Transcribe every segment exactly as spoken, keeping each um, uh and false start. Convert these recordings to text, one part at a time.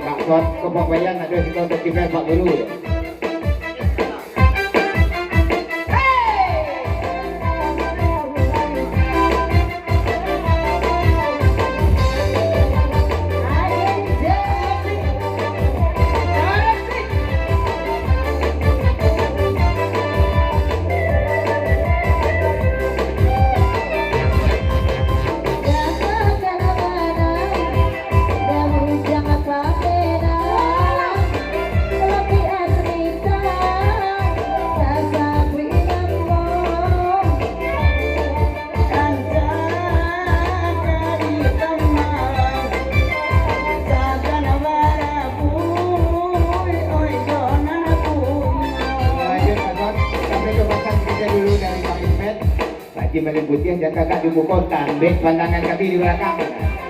Mak Son, ko Pak Wayan, ado siko untuak kito, Pak Guru. Lanjut, Pak Son. Kami cobakan saja dulu dari Bang Ismet. Pak Haji Malin Putiah, jan tagak di muko, tambek pandangan kami di balakang.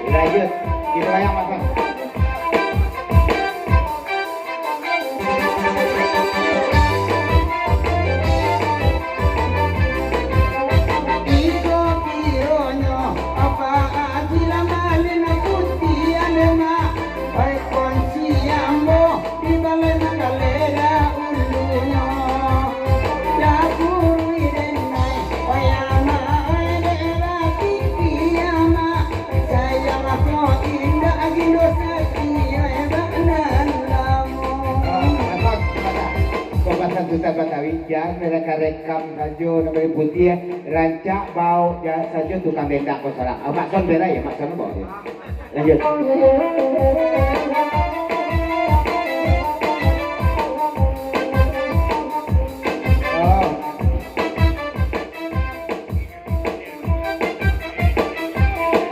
Lanjut, kito bayang, Pak Son. Iko kironyo, apa Haji Malin Putiah, Mak? Oi, kunci ambo di balai manggaleh ulunyo. Dapuruih denai, oi amak, oi dek laki kiamak. Sayang ko indak gindo satia, oi bak nan lamo. Kau pasang Sutan Batawi, jan mereka rekam sajo, namo putiah, rancak bau, jan sajo tukang bendak ko salah. Ah, Mak Son berai ya, Mak Son bau dia. Lanjut. Oh.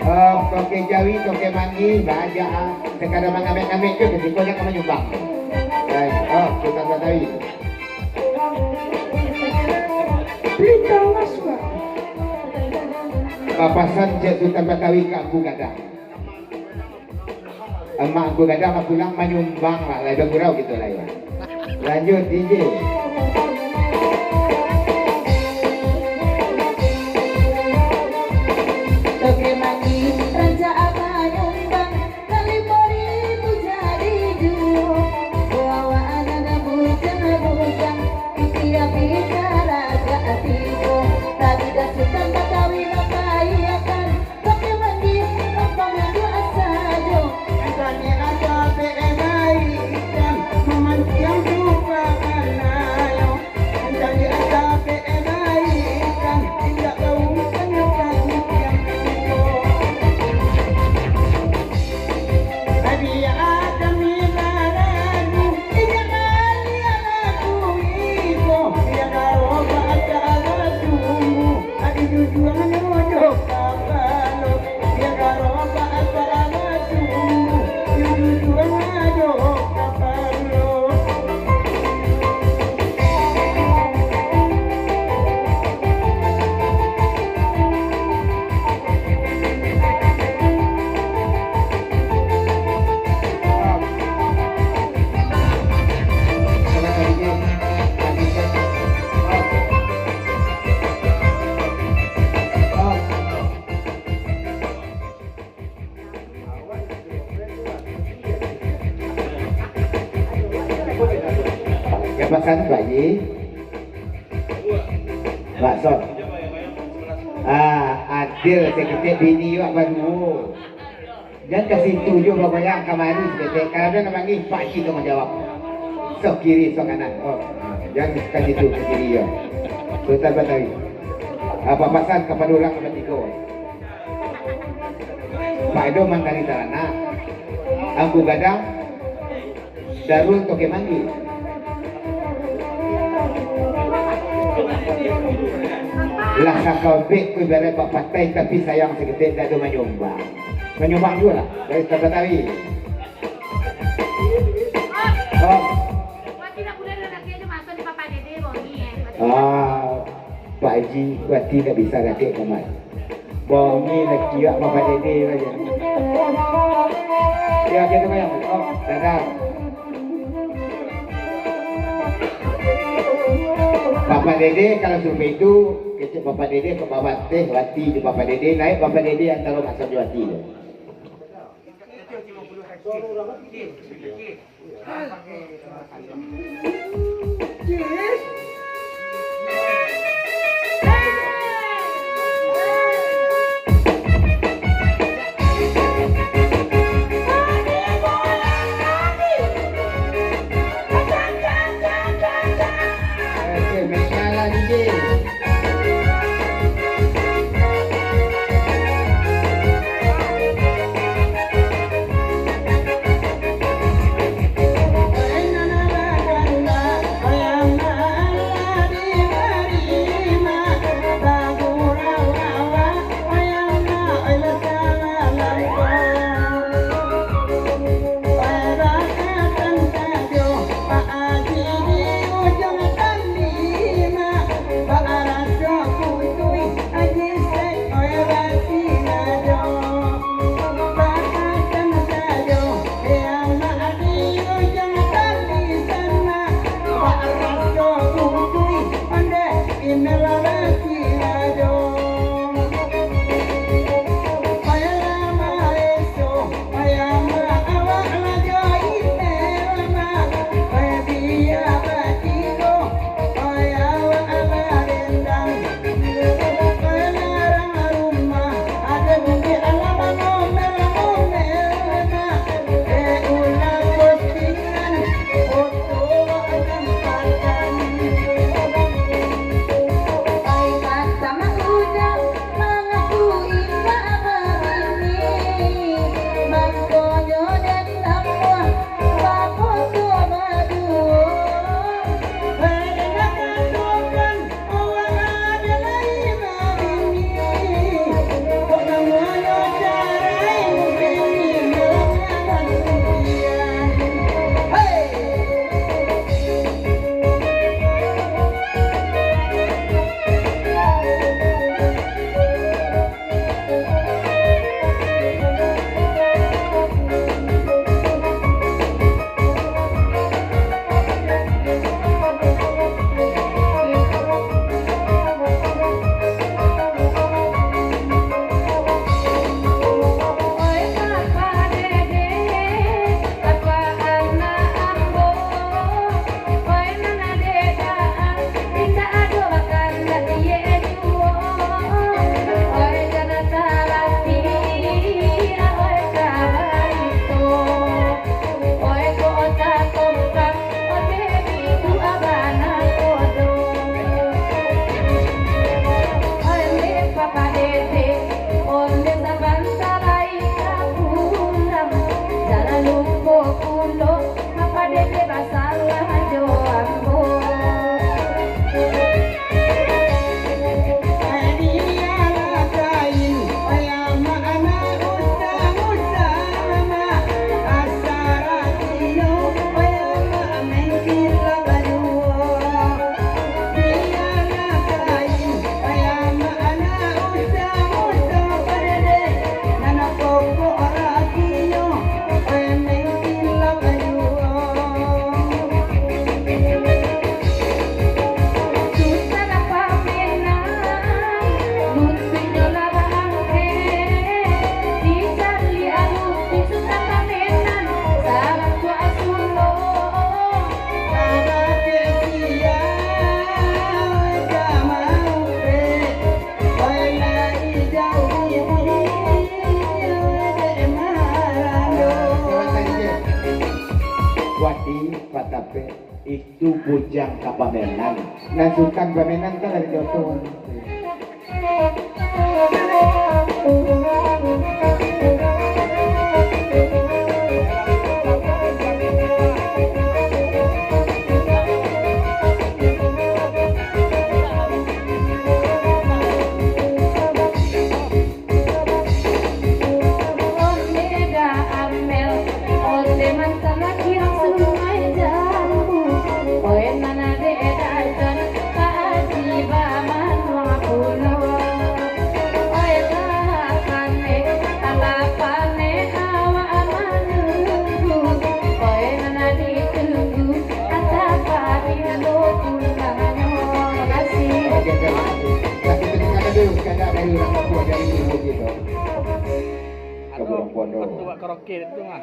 Oh, toke jawi, toke manggih, bajak ah. Sekadar mangamek-ngamek tu, besiko jan ka manyumbang. Baik. Oh, Sutan Batawi. Pelita Laswa. Papasan cek Sutan Batawi ka Angku Gadang. Amak Angku Gadang lah pulang manyumbang lah, lah bagurau gitu lah ya. Lanjut, D J. Toke manggih rancak manyumbang, kalimo ribu jadi duo. Bawa anak-anak bujang-bujang, isi api karajaan tibo. Tadi dah Sutan Batawi mapaiakan, toke manggih, apa manggih asa jo. Kami ada baikan, mamanciang rupa anayo. Kami ada baikan, indak tahu kanapa mungkin tibo. Tadi kami baradu, indak kami laku iko, indak tahu apa asa sungguh. Adi jujuang nyo jo kapalo, biar garobak asa ala sungguh, jujuang nyo jo kapalo. Yo pasan, Pak Ji. Pak Son. Ah, adil saketek bini awak baduo. Jan ka situ juo bagoyang, kamari saketek. Kalau ado nan manggih, Pak Ji tangguang jawab. Sok kiri, sok kanan. Oh, jan ka situ, ka kiri yo. Sutan Batawi. Apa pasan kapado urang nan batigo? Pak Edo mantari taranak. Angku Gadang, Darul toke manggih. Lah sakabek ko ibarat bak patai, tapi sayang saketek ndak ado manyumbang. Manyumbang juo lah dari Sutan Batawi. Oh. Ah, Pak Haji, wati ndak bisa dakek kamari. Bongi laki awak Bapak Dede sajo. Yo, kito bayang. Oh, dadah. Bapak Dede, kalau survei tu, kecek Bapak Dede, Bapak Teh, Wati jo Bapak Dede, naik Bapak Dede antaro Mak Sanjawati tu. Wati, Pak Tapek, itu bujang ka pamenan. Nan sukan pamenan kan dari Joto. Oke, terima kasih. Kasih tepuk tangan dulu, kepada dari orang tua dari ibu kita. Ka Burung Pondok. Ado, ado karaoke tu mah.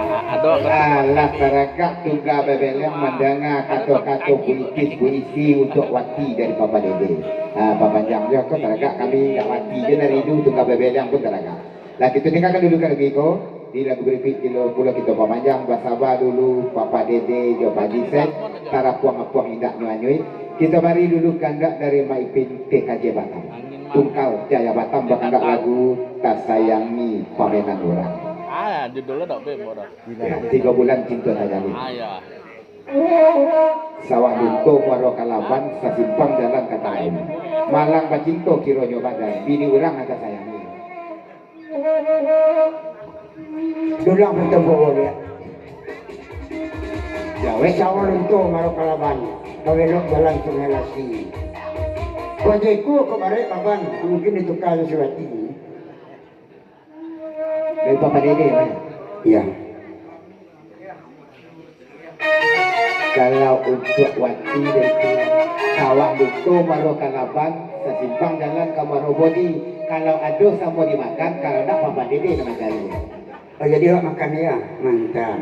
Ah, ado karaoke. Alah, taragak Tungga Babeleng mandanga kato-kato puitis, puisi untuak Wati dari Papa Dede. Ah, papanjang jo ko, taragak kami nak Wati jo, nari dulu Tungga Babeleng pun taragak. Lah, kito tinggakan dulu lagu iko. Di lagu barikuik pulo kito pamanjang, basaba dulu Papa Dede jo Pak Haji Sek, tarapuang-apuang indak nyuanyuik. Kito bari dulu kandak dari Mak Ipin T K J Batam. Tungkal Jaya Batam bakandak lagu Tasayangi Pamenan Urang. Ah, judulnya dak bemo dah. Ya, tiga bulan cinta terjalin. Ah, ya. Sawah Lunto Muaro Kalaban, sasimpang jalan ka Taim. Malang bacinto kironyo badan, bini urang nan tasayangi. Dulang batampuah baliak. Jawek. Sawah Lunto Muaro Kalaban, babelok jalan Sungai Lasi. Kok jeko kok barek baban, mungkin ditukar jo si Wati. Dari Papa Dede, kan? Iya. Kalau untuak Wati dari tu, Sawah Lunto Muaro Kalaban, sasimpang jalan ka Muaro Bodi. Kalau ado samo dimakan, kalau ndak Papa Dede nan mancari. Oh, jadi awak makan ya? Mantap.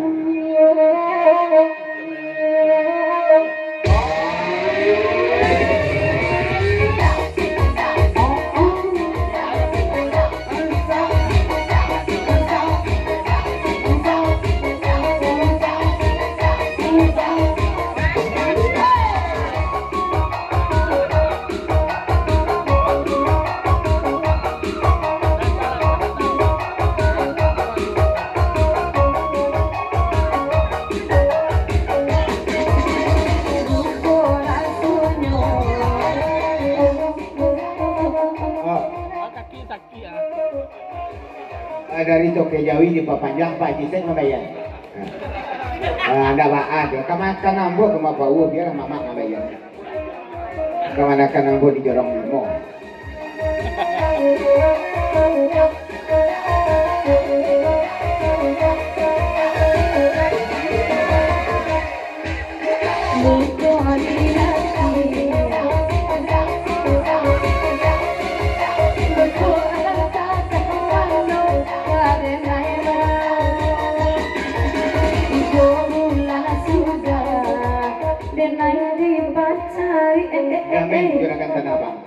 Ah, dari Tokeh Jawi dipapanjang, Pak Haji Sek mambayar. Ah, ndak baa doh. Ka makan ambo, ka mapau, bialah mamak mambayar. Kamanakan ambo di jorong limo. Amin. Silakan tanah, Bang.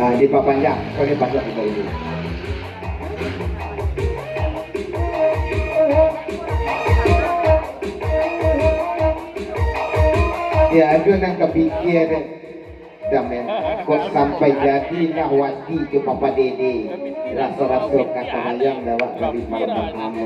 Ah, dipapanjang, kau dipanjang kita ini. Ya, ado nan kapikia deh. Damen, kok sampai jadi lah Wati jo Papa Dede. Raso-raso ka tabayang dek awak dari malam partamo.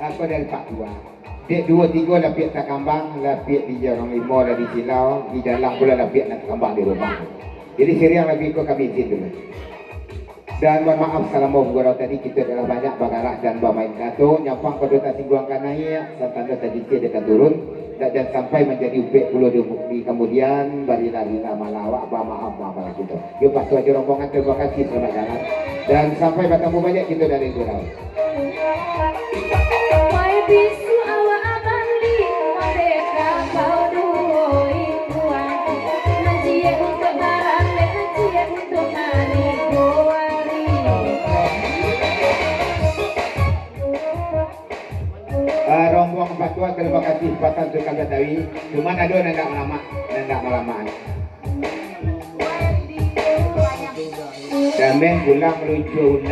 Ako dari Pak Tua. Dek duo tigo lapiak takambang, lapiak di jorong limo lah di silau, di dalam pulo lapiak nan takambang di rumah. Jadi, siriang labiah ko kami izin dulu. Dan mohon maaf, salamo bagurau tadi, kito adolah banyak bagarak dan bamain kato, nyampang pado tasingguang ka naiak, santano tagicik dek ka turun, dak jan sampai manjadi upek pulo di, di kamudian, barila-rila malah awak, bamaaf, maaflah kito. Yo, patuah jo rombongan, tarimo kasih, salamaik jalan. Dan sampai batamu baliak kito dari gurau. Ah, rombongan patuah, tarimo kasih, pasan Sukan Batawi. Cuman ado nan ndak malamak, nan ndak malamak. Dameng pulang lucu.